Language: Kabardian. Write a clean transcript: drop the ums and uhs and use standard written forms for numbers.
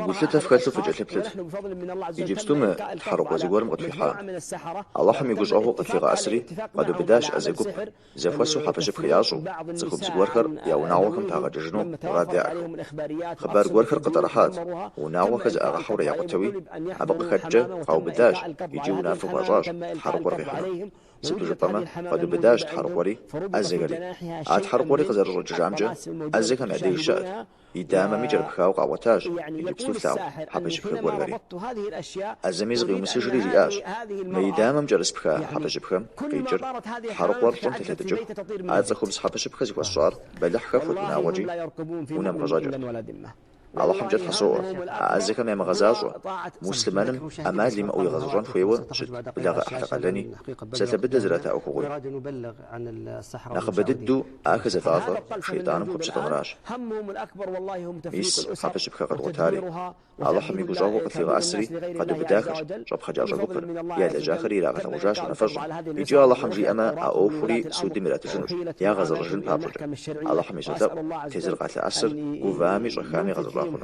Гулъытэ фхэлъу фыкӏэлъыплъыт. Иджыпсту мы тхьэрыкъуэ зыгуэрым къытхуихьам. Алыхьым и гущӏэгъуу къытлъигъэӏэсри, къэдубыдащ ӏэзэ гуп, зэхуэсу хьэпэщыпхэ ящӏу, цӏыхубз гуэрхэр я унагъуэхэм пагъэкӏыжыну мурад яӏэхэу. Хъыбар гуэрхэр къытӏэрыхьат, унагъуэхэр зэӏагъэхьэурэ якъутэуи, абы къыхэкӏкӏэ къаубыдащ икӏи унафэ хуащӏащ тхьэрыкъуэр къихьыну. Сыту жыпӏэмэ, къэдубыдащ тхьэрыкъуэри, ӏэзэхэри. А тхьэрыкъуэри къызэрыщӏэкӏыжамкӏэ, ӏэзэхэм я деж щыӏэт, и дамэми кӏэрыпхауэ къагъуэтащ иджыпсту флъагъу хьэпэщыпхэ гуэрхэри. ӏэзэми зыкъиумысыжри жиӏащ, Мы и дамэм кӏэрыспха хьэпэщыпхэм къикӏыр тхьэрыкъуэр щӏым телъэтыкӏыху, а цӏыхубз хьэпэщыпхэ зыхуэсщӏар бэлыхь хэхуэт унагъуэкӏи унэм къыщӏэкӏырт. Алыхьымкӏэ тхьэ соӏуэ, а ӏэзэхэм ямыгъэзащӏэ, муслъымэным ӏэмал имыӏэу игъэзэщӏэн хуейуэ щыт благъэ-ӏыхьлы къалэни, псалъэ быдэ зрата ӏуэхугъуи. Нэхъыбэ дыдэу ахэр зэлӏалӏэр шейтӏаным хуэпщылӏынращ. Мис хьэпэщыпхэ къэдгъуэтари, Алыхьым и гущӏэгъуу къытлъигъэӏэсри, къэдубыдахэщ щӏэпхъаджащӏэ гупыр, ялэжьахэри ирагъэлъэгъужащ унафэщӏым. Икӏи Алыхьым жиӏэмэ, а ӏуэхури судым иратыжынущ, ягъэзэщӏэжын папщӏэкӏэ. Алыхьым и солъэӏу, тезыр къалъэӏэсыр гувами щӏэхами гъэзэщӏа хъуну.